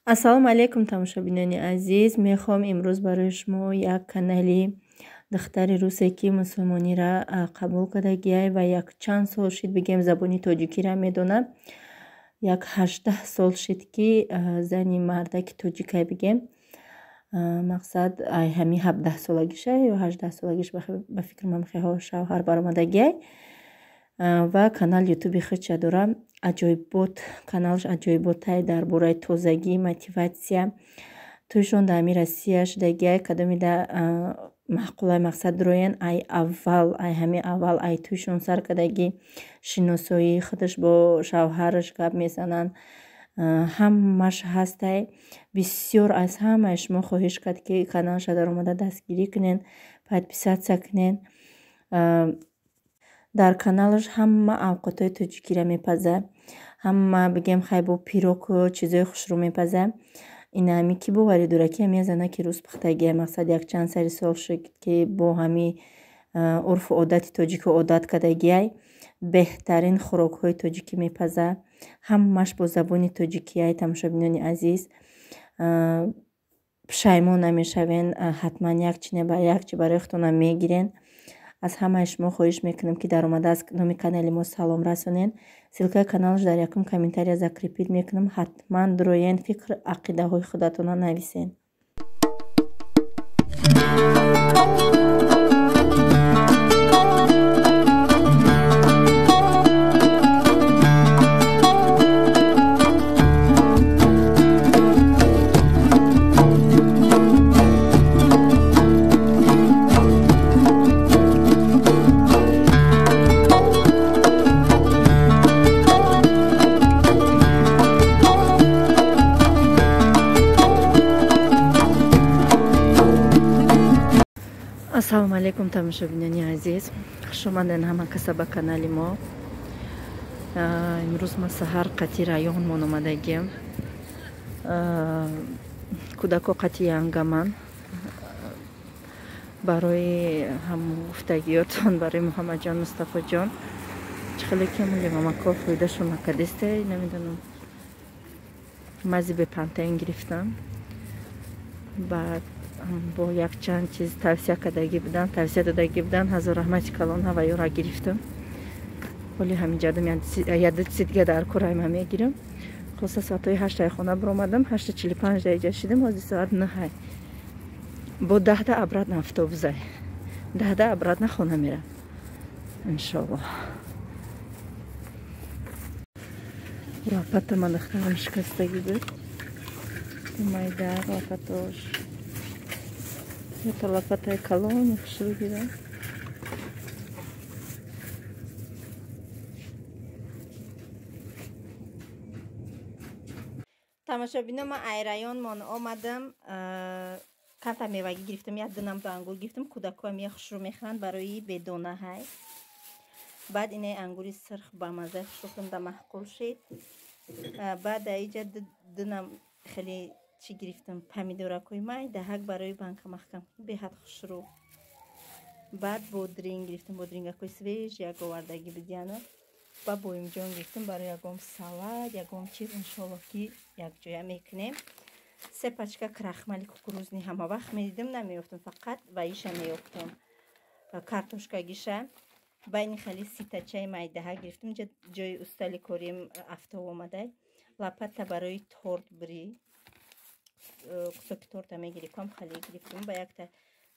Ассалому алайкум, тамошобинони азиз. Мехоҳам имрӯз барои шумо як канали духтари русе, ки мусулмониро қабул кардагиай ва якчанд сол шид, бигем, забони тоҷикиро медонад. Як 18 сол шид, ки зани мардаки тоҷикай, бигем. Мақсад, ай ҳами 17 солагиша ё 18 солагиш, ба фикри ман, хеҳо шавҳар баромадагиай ва канал ютуби худша дора. Аҷоибот каналаш, аҷоиботай дар бораи тозагӣ, мотиватсия. Тӯйшон дар ҳами Россия шудагиай. Кадомида маъқулай, мақсад, дуроян. Ай аввал, ай ҳами аввал, ай тӯйшон сар кардагӣ, шиносоии худаш бо шавҳараш гап мезананд, ҳамаш ҳастай. Бисёр аз ҳамаи шумо хоҳиш кард, ки каналаша даромада дастгирӣ кунен, подписаться кунен. Дар каналаш ҳама авқотҳои тоҷикиро мепазад, ҳама, бигем, хай, бо пирогу чизои хушрӯ мепазад. Ина ҳами ки боварӣ дорад, ки ҳами занаки рус пухтагиай. Мақсад, якчанд сари сол шуд, ки бо ҳами урфу одати тоҷикӣ одат кардагиай. Беҳтарин хӯрокҳои тоҷикӣ мепазад, ҳамаш бо забони тоҷикиай. Тамошобинони азиз, пушаймон намешавен, ҳатман як чи не як чи барои худтонам мегирен. Аз ҳамаи шумо хоҳиш мекунам, ки даромада аз номи канали мо салом расонен. Ссылкаи каналаш дар якум комментария закрепить мекунам. Ҳатман дуроен, фикр ақидаҳои худатонро нависен. Ассалому алайкум, тамошобинони азиз, хушомаден ҳама каса ба канали мо. Имрӯз ма саҳар қати районмон омадагиам, кӯдако қати янгаман. Барои ҳам гуфтагиётон, барои Муҳаммадҷон, Мустафоҷон, чӣ хеле ки лимамако фоидашон накардисте, намедонам. Мази Бепантен гирифтам, баъд бо якчанд чиз тавсия кардагӣ буданд, тавсия додагӣ буданд. Ҳазор раҳмати калон, ҳаваёра гирифтам. Ҳоли ҳаминҷадам яду чизи дига дар корайма мегирам. Хулоса, соатҳои 8-аи хона биромадам, 8:45 даиҷа шидам. Ҳозир соат 9-ай, бо 10-да обратно автобусай, 10-да обратно хона мерам, иншоаллоҳ. Лопата ма духтарам шикастагӣ буд, майда лопатош. Это лопатай калони хушрӯ гирам. Тамошобино, ман ай районмон омадам, камтар мевагӣ гирифтам, як дунам ду ангур гирифтам. Кӯдакҳоам як хушрӯ мехӯранд, барои бедонаҳай. Баъд инаи ангури сирх ба маззаи хушрӯ хӯрдам, да маъқул шид. Баъд дар иҷа дунам хеле чӣ гирифтам, помидоракҳои майдаҳак барои банка маҳкам, беҳад хушрӯ. Баъд бодринг гирифтам, бодрингакҳои свежий як овардагӣ будияна. Ба боимҷон гирифтам барои ягон салат, ягон чиз, иншоаллоҳ, ки якҷоя мекунем. Се пачка крахмали кукурузный ҳама вақт медидам, намеёфтам, фақат ваиша меёфтам, картошкагиша. Байни хали ситачаи майдаҳа гирифтам, инҷа ҷои устали корим автов омадай. Лопата барои торт бирӣ, кусоки торта мегири, кам хали гирифтам. Ба якта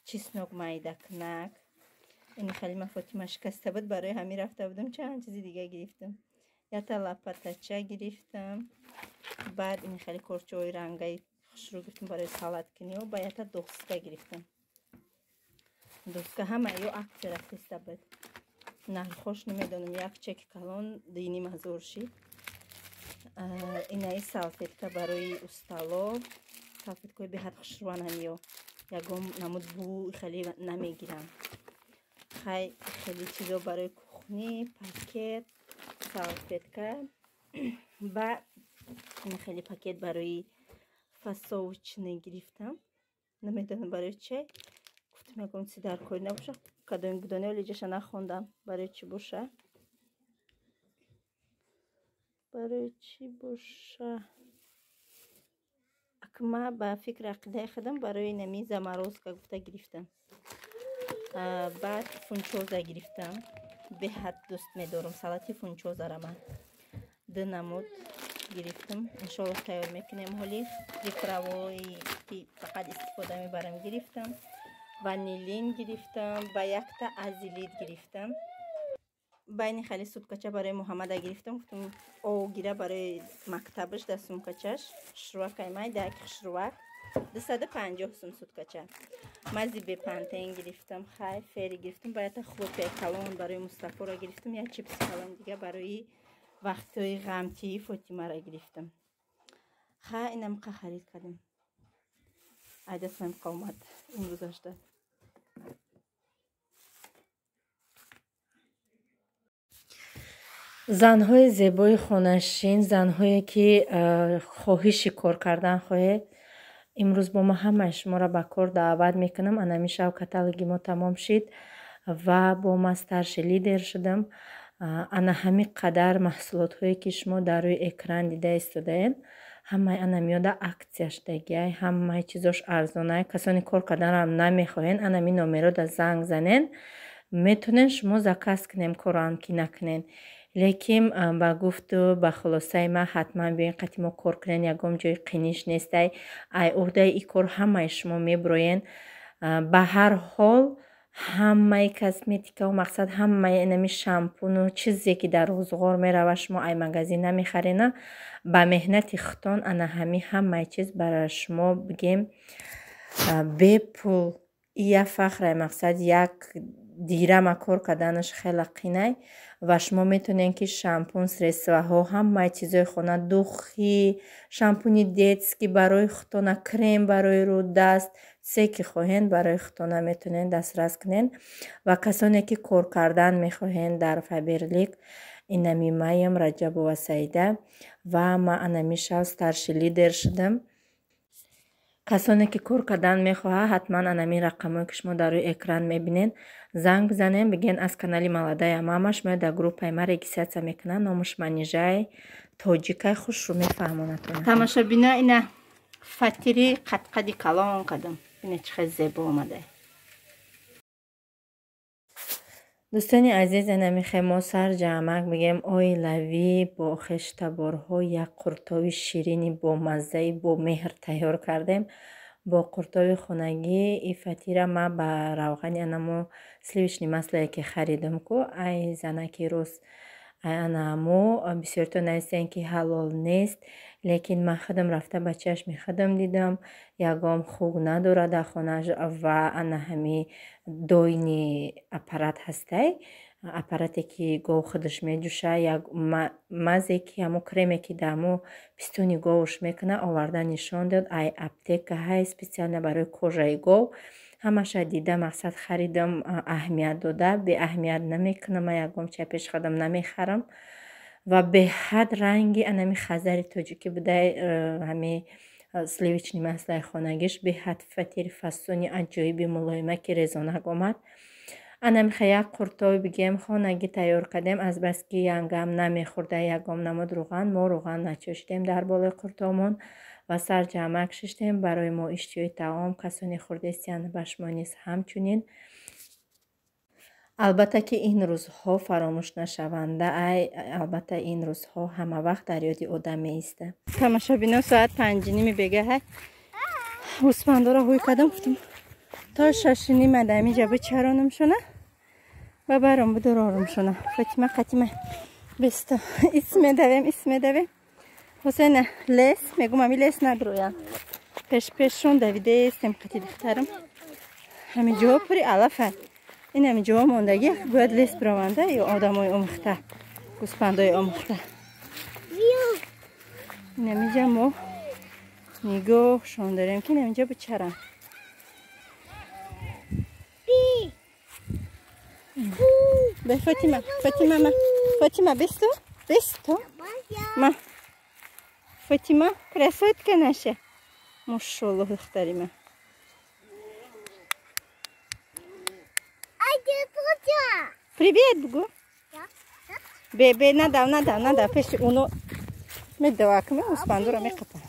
чеснок майдакнак. Ин хали ма Фотима шикаста буд, барои ҳамин рафта будам. Чанд чизи дига гирифтам, якта лопатача гирифтам. Баъд ин хали корчаҳои рангаи хушрӯ гирифтам барои салаткунӣ. Ба якта доска гирифтам, доска ҳама ё акция рафтиста буд, нархош намедонам, як чеки калон 2,5 ҳазор шид. Инаи салфетка барои устало, салфеткаҳои беҳад хушрӯан ҳамиё, ягон намуд бӯ хеле намегирам. Хай, хеле чизо барои кухни, пакет салфетка ба ин хеле пакет барои фасовочный гирифтам, намедонам барои че. Гуфтам, ягон чизи дар кори набоша, кадоми будоне, вале ҷаша нахондам, барои чӣ боша, барои чӣ боша. Ма ба фикри ақидаи худам барои нами заморозка гуфта гирифтам. Баъд фунчоза гирифтам. Беҳад дӯст медорам салати фунчозара ман. Ду намуд гирифтам. Иншоаллоҳ тайёр мекунем ҳоли. Приправои ки фақат истифода мебарам гирифтам. Ванилин гирифтам ва якта азилит гирифтам. Байни хали суткача барои Муҳаммада гирифтам. Гуфтам ов гира барои мактабаш дар сумкачаш. Хушрувак ай майда як хушрувак. 250 сум суткача. Мази бепантен гирифтам, хай фери гирифтам, ба якта хлопья калон барои Мустафоро гирифтам, як чипси калон дига барои вақтҳои ғамтии Фотимаро гирифтам. Хай инамқа харид кардем. Ай дастам омад имрӯзашда. Занҳои зебои хонашин, занҳое ки хоҳиши кор кардан хоҳед, имрӯз бо ма ҳамаи шуморо ба кор даъват мекунам. Анами шав каталоги мо тамом шид ва бо ма старший лидер шудам. Ана ҳами қадар маҳсулотҳое ки шумо дар рӯи экран дида истодаед, ҳамаи анамиёда акция шудагиай, ҳамаи чизош арзонай. Касоне кор карданам намехоҳен, анами номерода занг занен, метонен шумо заказ кунем, корам ки накунен. Лекин ба гуфту ба хулосаи ман ҳатман биёен қати мо кор кунен, ягон ҷои қиниш нестай. Ай уҳдаи ин кор ҳамаи шумо мебуроен. Ба ҳар ҳол ҳамаи косметикаву мақсад ҳамаи инами шампуну чизе ки дар рӯзғор мерава шумо ай магазин намехарена, ба меҳнати худтон ана ҳами ҳамаи чиз барои шумо бигем бепул. Ия фахрай мақсад як дирама кор карданаш хеле қинай ва шумо метонед ки шампун, средстваҳо, ҳамаи чизои хона, духи, шампуни детский барои худтона, крем барои рӯ, даст, се ки хоҳен барои худтона метонед дастрас кунед. Ва касоне ки кор кардан мехоҳен дар Фаберлик, инами маям Раҷабова Саида ва ма анами шав старший лидер шудам. Касоне ки кор кардан мехоҳад, ҳатман анами рақамҳое ки шумо дар рӯи экран мебинед, занг бизанед, бигӯед аз канали Молодая мама шумо дар группаи ма регистрация мекунанд. Номаш Манижаи тоҷикай, хушрӯ мефаҳмонатон. Тамошобино, ина фатири қадқади калон кардам. Бинед чӣ хел зебо омада. Дӯстони азиз, ина мехоҳем мо сарҷамъак бигем оилавӣ бо хештаборҳо як қуртови ширини бо маззаи бо меҳр тайёр кардем. Бо қуртови хонагӣ и фатира ма ба равғани анамо сливочный маслое ки харидам ку ай занаки рус, ай анамо бисёртон нависен ки ҳалол нест, лекин ман худам рафта ба чашми худам дидам, ягон хуг надорад дар хонааш ва ана ҳами дойни аппарат ҳастай, аппарате ки гов худаш меҷӯша, як мазе ки ҳамо креме ки дар ҳамо пистони говш мекуна оварда нишон дод. Ай аптека ҳай специально барои кожаи гов. Ҳамаша дида мақсад харидам, аҳамият дода, беаҳамият намекунам, ман ягон чай пеш худам намехарам. Ва беҳад ранги анами хазари тоҷикӣ будай, ҳами сливочный маслаи хонагиш беҳад фатири фасони аҷоиби мулоима ки резонак омад. Ана михе як қуртови бигем хонагӣ тайёр кардем, азбаски янгам намехӯрда ягон намуд рӯған, мо рӯған начошидем дар болои қуртовмон ва сарҷамъак шиштем. Барои мо иштиҳои таом касоне хӯрдестиянд, ба шумо низ ҳамчунин. Албатта ки ин рӯзҳо фаромӯш нашаванда, ай албатта ин рӯзҳо ҳама вақт дар ёди одам меистад. Тамошобино, соат 5:30 бегаҳай гӯсфандоро ҳуй кардам, гуфтам то 6:30 дар инҷа бичаронам шуна ва баром бидорорам шуна. Фотима қатима беста ис медавем, ис медавем. Ҳусейна лес мегум, ами лес надроям. Пеш пешшон давидаестем қати духтарам. Ҳамин ҷо пури алафа. Ин ҳамин ҷо мондагӣ бояд лес бираванда ё одамои омӯхта, гӯсфандои омӯхта. Ин ҳаминҷа мо нигоҳшон дорем ки ин ҳаминҷа бичаранд. Бе Фотима, Фотима ма, Фотима бесто, бесто. Ма. Фотима, красотка наша. Мошоллоҳ духтари ман. Привет, бугу. Бе, бе, надав, надав, надав. Пеши уно медавакме, гӯсфандуро меқапам.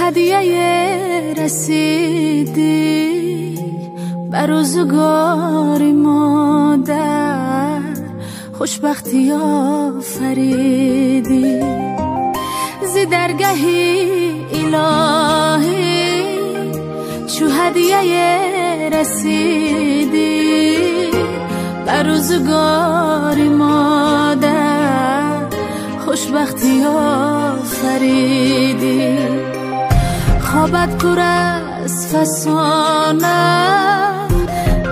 هدیه رسیدی بر روزگار مادر، خوشبختی آفریدی. ز درگهی الهی چو هدیه رسیدی بر روزگار مادر، خوشبختی آفریدی. خوابت پر از فسانه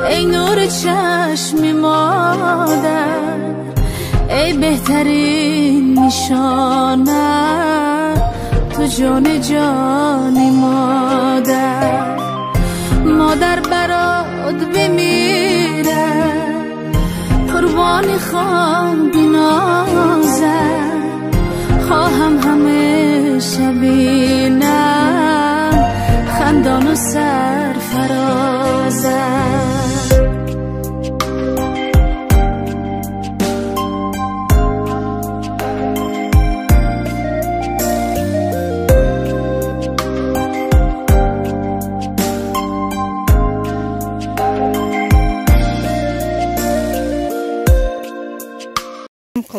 ای نور چشم مادر، ای بهترین نشانه تو جان جان مادر. مادر برات بمیره قربان خواهم بنازم، خواهم همیشه بینم خندان و سرفرازم.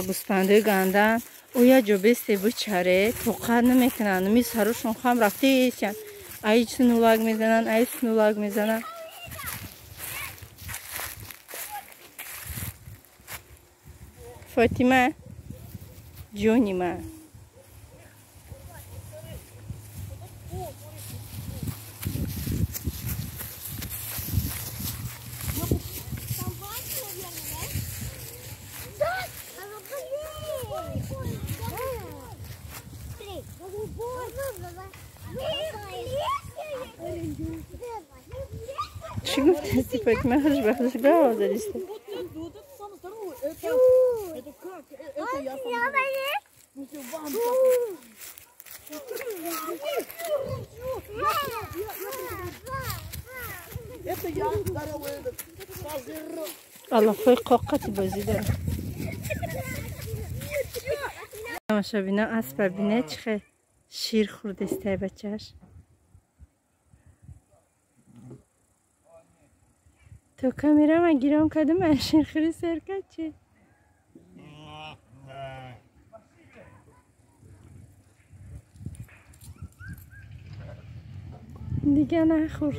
گوسفندای گندن او یا جو بسته بچره توقع نمیکنن، می سرشون خم رفته ایشان ای سنولاگ میزنن، ای سنولاگ میزنن. فاطمه جونی من چی گفتی فاطمه؟ خوش به خودش گوه زدیسته. الله خوی قاقتی بازی داره. تماشا بینا اسب بینه چه شیر خورده بچهش. تو کامیرا من گیرم کردم من شیرخوری سر کرد چی؟ دیگه نخورد.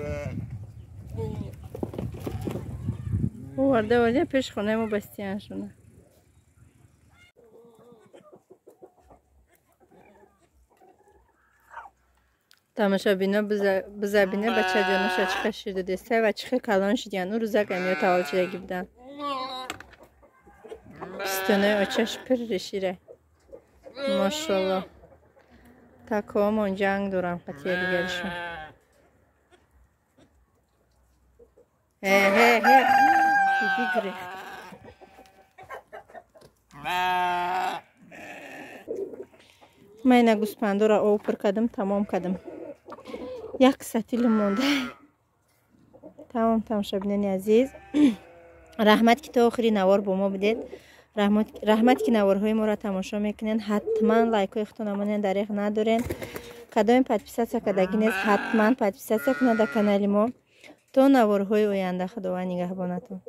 آورده پیش خونه ما بستیان شونه. تماشا بینا بزبینه بچه جانش چه شیر داده و چه کلان شدیان او روزک امیا تاول شدگی بودن. پستانه آچش پر شیره ماشاءالله. تکامون جنگ دارم قطعه دیگرشون. هه هه هه دیدی گرفت. من اینا گوسپندا را آب پر کردم تمام کردم. یک سطیل مونده. تمام تماشابینان عزیز، رحمت که تا آخری نوار با ما بودید. رحمت که نوارهای ما را تماشا میکنین. حتما لایک های خودتون امانین دریغ ندارین. کدام подписаться کردگی نیست حتما подписаться کنید در کانال ما. تا نوارهای آینده خداوند نگهبانتون.